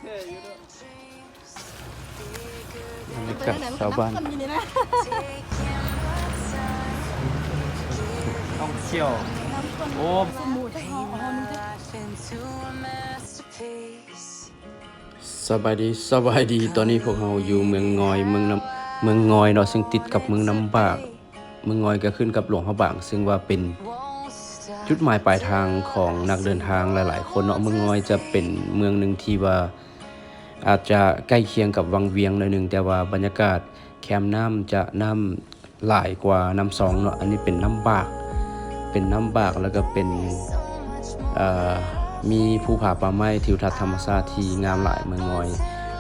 ບັນຍາກາດຊາວບ້ານ ທ່ອງທ່ຽວ ໂອ້ ສະບາຍດີ ສະບາຍດີ. ຕອນນີ້ພວກເຮົາຢູ່ເມືອງງອຍ ເມືອງນ້ຳ ເມືອງງອຍເນາະ ເຊິ່ງຕິດກັບເມືອງນ້ຳບາກ. ເມືອງງອຍກໍຂຶ້ນກັບຫຼວງພະບາງ ເຊິ່ງວ່າເປັນຈຸດໝາຍປາຍທາງຂອງນັກເດີນທາງຫຼາຍໆຄົນເນາະ. ເມືອງງອຍຈະເປັນເມືອງໜຶ່ງທີ່ວ່າອາດຈະໃກ້ຄຽງກັບວັງວຽງໜ້ອຍໜຶ່ງ, ແຕ່ວ່າບັນຍາກາດແຄມນ້ຳຈະ ນ້ຳຫຼາຍກວ່ານ້ຳຊອງເນາະ. ອັນນີ້ເປັນນ້ຳບາກ ເປັນນ້ຳບາກ ແລ້ວກໍເປັນ ເອີ ມີພູຜາປ່າໄມ້ ທິວທັດທຳມະຊາດທີ່ງາມຫຼາຍ ເມືອງງອຍ.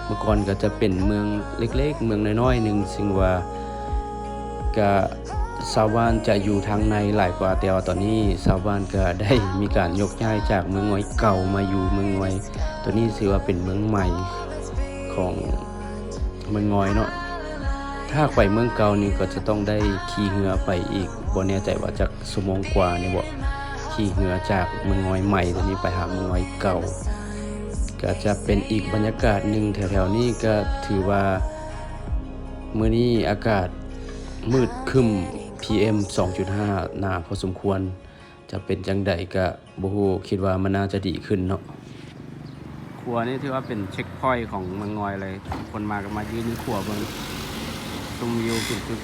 ເມື່ອກ່ອນກໍຈະເປັນເມືອງເລັກໆ ເມືອງນ້ອຍໆໜຶ່ງ ເຊິ່ງວ່າກະຊາວບ້ານຈະຢູ່ທາງໃນຫຼາຍກວ່າ, ແຕ່ວ່າຕອນນີ້ຊາວບ້ານກະໄດ້ມີການຍົກຍ້າຍຈາກເມືອງງອຍເກົ່າມາຢູ່ເມືອງງອຍ. ໂຕນີ້ຖືວ່າເປັນເມືອງໃໝ່ຂອງເມືອງງອຍເນາະ. ຖ້າຫາກໄປເມືອງເກົ່ານີ້ກໍຈະຕ້ອງໄດ້ຂີ່ເຮືອໄປອີກ ບໍ່ແນ່ໃຈວ່າຈັກ ຊົ່ວໂມງກວ່ານີ້ບໍ ຂີ່ເຮືອຈາກເມືອງງອຍໃໝ່ຕົວນີ້ໄປຫາເມືອງງອຍເກົ່າ. ກະຈະເປັນອີກບັນຍາກາດໜຶ່ງແຖວໆນີ້. ກະຖືວ່າມື້ນີ້ອາກາດມືດຄຶ້ມ ພີເອັມ ສອງຈຸດຫ້າ ໜາພໍສົມຄວນ. ຈະເປັນຈັ່ງໃດກະບໍ່ຮູ້, ຄິດວ່າມັນໜ້າຈະດີຂຶ້ນເນາະ. ຂົວນີ້ຖືວ່າເປັນເຊັກພອຍຂອງເມືອງງອຍເລີຍ. ຄົນມາກໍມາຢືນຢູ່ຂົວເບິ່ງ ຊົມວິວຂຶ້ນສຸດ.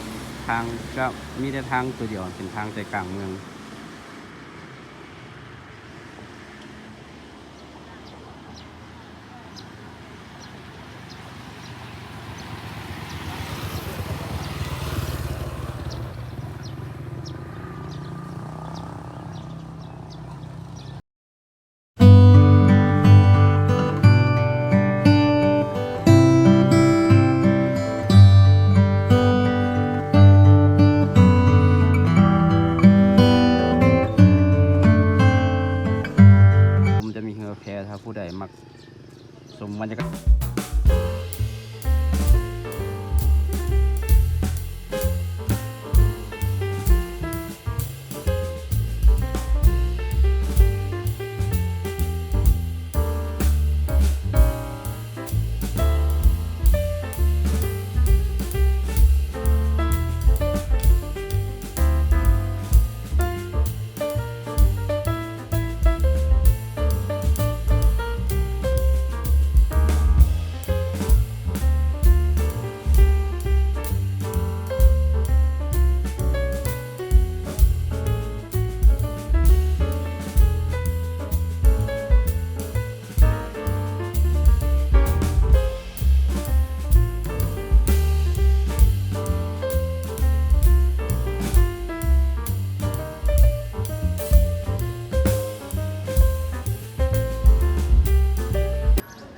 ທາງກໍມີແຕ່ທາງຕົວດຽວ ເປັນທາງໃຈກາງເມືອງ. ມັນຈະມີເຮືອແພ ຖ້າຜູ້ໃດມັກ ຊົມບັນຍາກາດ.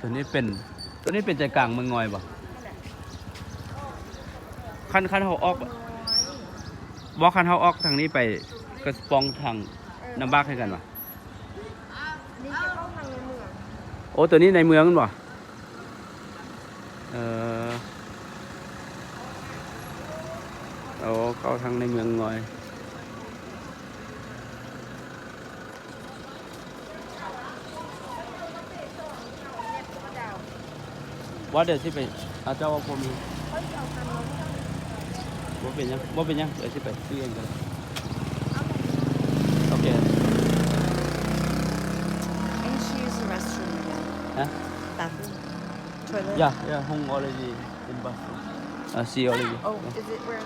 ຕົວນີ້ເປັນ ຕົວນີ້ເປັນໃຈກາງເມືອງງອຍບໍ່? ຄັນ ຄັນເຮົາອອກ ບໍ່ ຄັນເຮົາອອກທາງນີ້ໄປ ກໍປ່ອງທາງ ເອີ ນ້ຳບາກຄືກັນຫວາ? ນີ້ຈະເຂົ້າທາງໃນເມືອງ. ໂອ້ ຕົວນີ້ໃນເມືອງແມ່ນບໍ່? ເອີ ໂອ້ ເຂົ້າທາງໃນເມືອງງອຍ. What does it mean? ອາ ເຈົ້າວ່າບໍ່ມີ ບໍ່ເປັນຫຍັງ ບໍ່ເປັນຫຍັງ ດຽວຊິໄປຊື້ເອງກໍໄດ້. Okay. I need to use the restroom again. Huh? Bathroom. Toilet. Yeah, yeah, Hong already in bathroom. Uh, she already. Oh, is it where?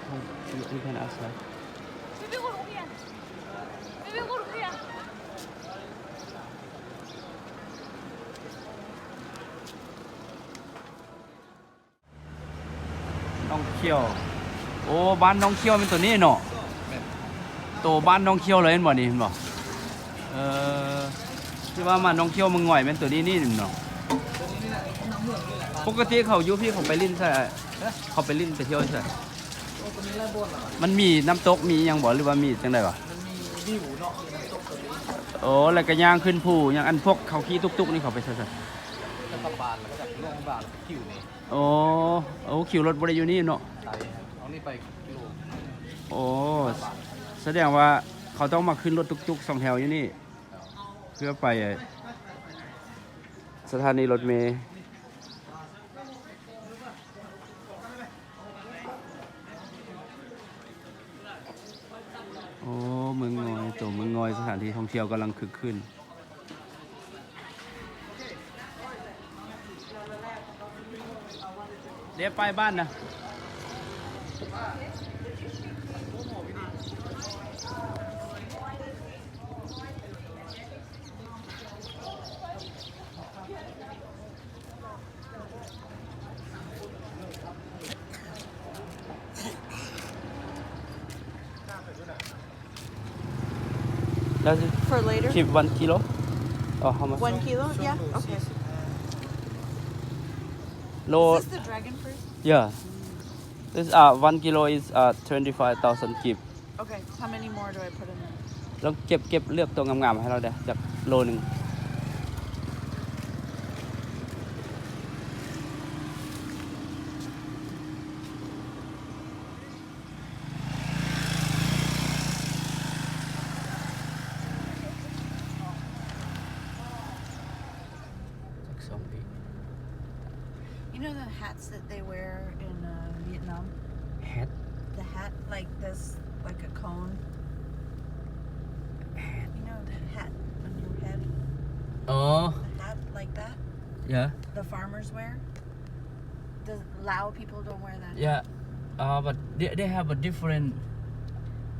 Hong, you, you can ask her. Bebe, corre, corre. ໜອງຂຽວ. ໂອ້ ບ້ານໜອງຂຽວແມ່ນໂຕນີ້ເນາະ. ແມ່ນ. ໂຕບ້ານໜອງຂຽວເລີຍແມ່ນບໍ່ນີ້ ແມ່ນບໍ່? ເອີ ທີ່ວ່າມາໜອງຂຽວເມືອງງອຍແມ່ນໂຕນີ້ນີ້ເນາະ. ປົກກະຕິເຂົາຢູ່ພີ້ ເຂົາໄປຫຼິ້ນໃສ? ເຂົາໄປຫຼິ້ນໄປທ່ຽວໃສ? ໂອ້ ກໍມີຫຼາຍບ່ອນລະ. ມັນມີນ້ຳຕົກມີຫຍັງບໍ່ ຫຼືວ່າມີຈັ່ງໃດຫວາ? ມັນມີວິວເນາະ ມີນ້ຳຕົກກໍມີ. ໂອ້ ແລ້ວກໍຍ່າງຂຶ້ນພູຫຍັງ. ອັນພວກເຂົາຂີ່ຕຸກຕຸກນີ້ເຂົາໄປໃສ? ແຖວບາງບານ ແລ້ວກໍຈາກຫຼວງພະບາງ ແລ້ວກໍຄິວນີ້. ໂອ້ ໂອ້ ຄິວລົດບໍ່ໄດ້ຢູ່ນີ້ເນາະ. ໄກ ເອົານີ້ໄປກິໂລ. ໂອ້ ສະແດງວ່າເຂົາຕ້ອງມາຂຶ້ນລົດຕຸກຕຸກສອງແຖວຢູ່ນີ້ ເພື່ອໄປ. ສະຖານີລົດເມ. ໂອ້ ເມືອງງອຍ, ໂຕເມືອງງອຍ, ສະຖານທີ່ທ່ອງທ່ຽວກຳລັງຄຶກຄື້ນ. ເດ ໄປບ້ານນະ. Does it For later? Keep one kilo? Or how much? One kilo? Yeah? Okay. Is this the dragon fruit? Yeah. This, uh, one kilo is, uh, twenty-five thousand kip. Okay, how many more do I put in there? ລອງເກັບ ເກັບເລືອກຕົວງາມໆໃຫ້ລາວເດີ້ ຈັກໂລໜຶ່ງ. ຈັກສອງປີ. You know the hats that they wear in, uh, Vietnam? Hat? The hat, like this, like a cone. Hat? You know the hat on your head? ອໍ The hat like that? Yeah. The farmers wear? The Lao people don't wear that. Yeah. Uh, but they, they have a different,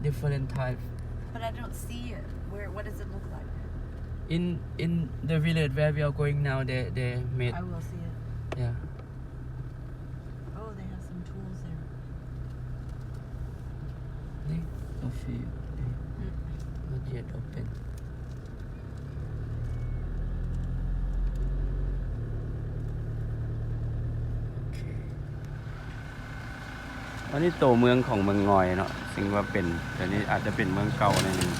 different type. But I don't see it. Where, what does it look like? In, in the village where we are going now, they, they made. I will see it. Yeah. Oh, they have some tools there. ນີ້ coffee. Not yet open. ໂອເຄ ອັນນີ້ໂຕເມືອງຂອງເມືອງງອຍເນາະ ຊຶ່ງວ່າເປັນ ດຽວນີ້ອາດຈະເປັນເມືອງເກົ່າໜ້ອຍໜຶ່ງ.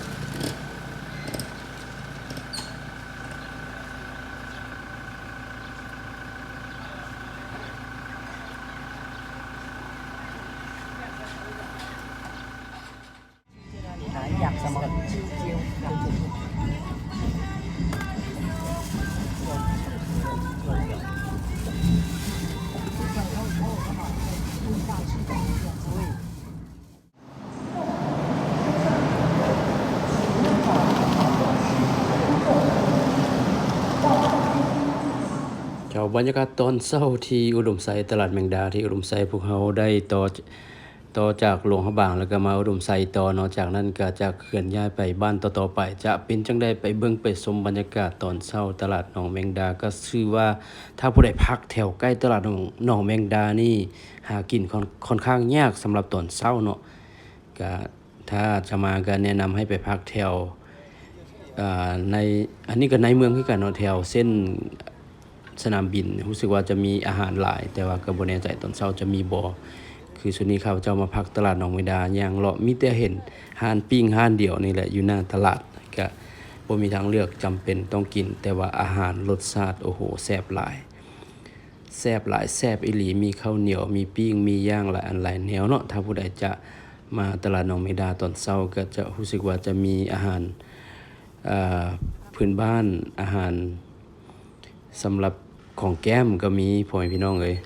ເຈົ້າ ບັນຍາກາດຕອນເຊົ້າທີ່ອຸດົມໄຊ, ຕະຫຼາດແມງດາທີ່ອຸດົມໄຊ, ພວກເຮົາໄດ້ຕໍ່ ຕໍ່ຈາກຫຼວງພະບາງ ແລ້ວກໍມາອຸດົມໄຊຕໍ່ເນາະ, ຈາກນັ້ນກໍຈະເຄື່ອນຍ້າຍໄປບ້ານຕໍ່ໆໄປ. ຈະເປັນຈັ່ງໃດ ໄປເບິ່ງໄປຊົມບັນຍາກາດຕອນເຊົ້າຕະຫຼາດໜອງແມງດາ. ກໍຊື່ວ່າຖ້າຜູ້ໃດພັກແຖວໃກ້ຕະຫຼາດໜອງ ໜອງແມງດານີ້ ຫາກິນຂ້ອນ ຂ້ອນຂ້າງຍາກສຳລັບຕອນເຊົ້າເນາະ. ກະຖ້າຈະມາກະແນະນຳໃຫ້ໄປພັກແຖວ ອາ ໃນ ອັນນີ້ກໍໃນເມືອງຄືກັນເນາະ, ແຖວເສັ້ນສະໜາມບິນ ຮູ້ສຶກວ່າຈະມີອາຫານຫຼາຍ, ແຕ່ວ່າກໍບໍ່ແນ່ໃຈຕອນເຊົ້າຈະມີບໍ່. ຄືຊຸດນີ້ຂ້າພະເຈົ້າມາພັກຕະຫຼາດໜອງແມງດາ ຍ່າງເລາະ ມີແຕ່ເຫັນຮ້ານປີ້ງຮ້ານດຽວນີ້ແຫຼະຢູ່ໜ້າຕະຫຼາດ, ກະບໍ່ມີທາງເລືອກ ຈຳເປັນຕ້ອງກິນ. ແຕ່ວ່າອາຫານລົດຊາດ ໂອ້ໂຫ ແຊບຫຼາຍ. ແຊບຫຼາຍ ແຊບອີ່ຫຼີ, ມີເຂົ້າໜຽວ ມີປີ້ງ ມີຍ່າງ ຫຼາຍອັນຫຼາຍແນວເນາະ. ຖ້າຜູ້ໃດຈະມາຕະຫຼາດໜອງແມງດາຕອນເຊົ້າ ກໍຈະຮູ້ສຶກວ່າຈະມີອາຫານ ເອີ ພື້ນບ້ານ, ອາຫານສຳລັບຂອງແກ້ມກໍມີ ພໍ່ແມ່ພີ່ນ້ອງເອີຍ.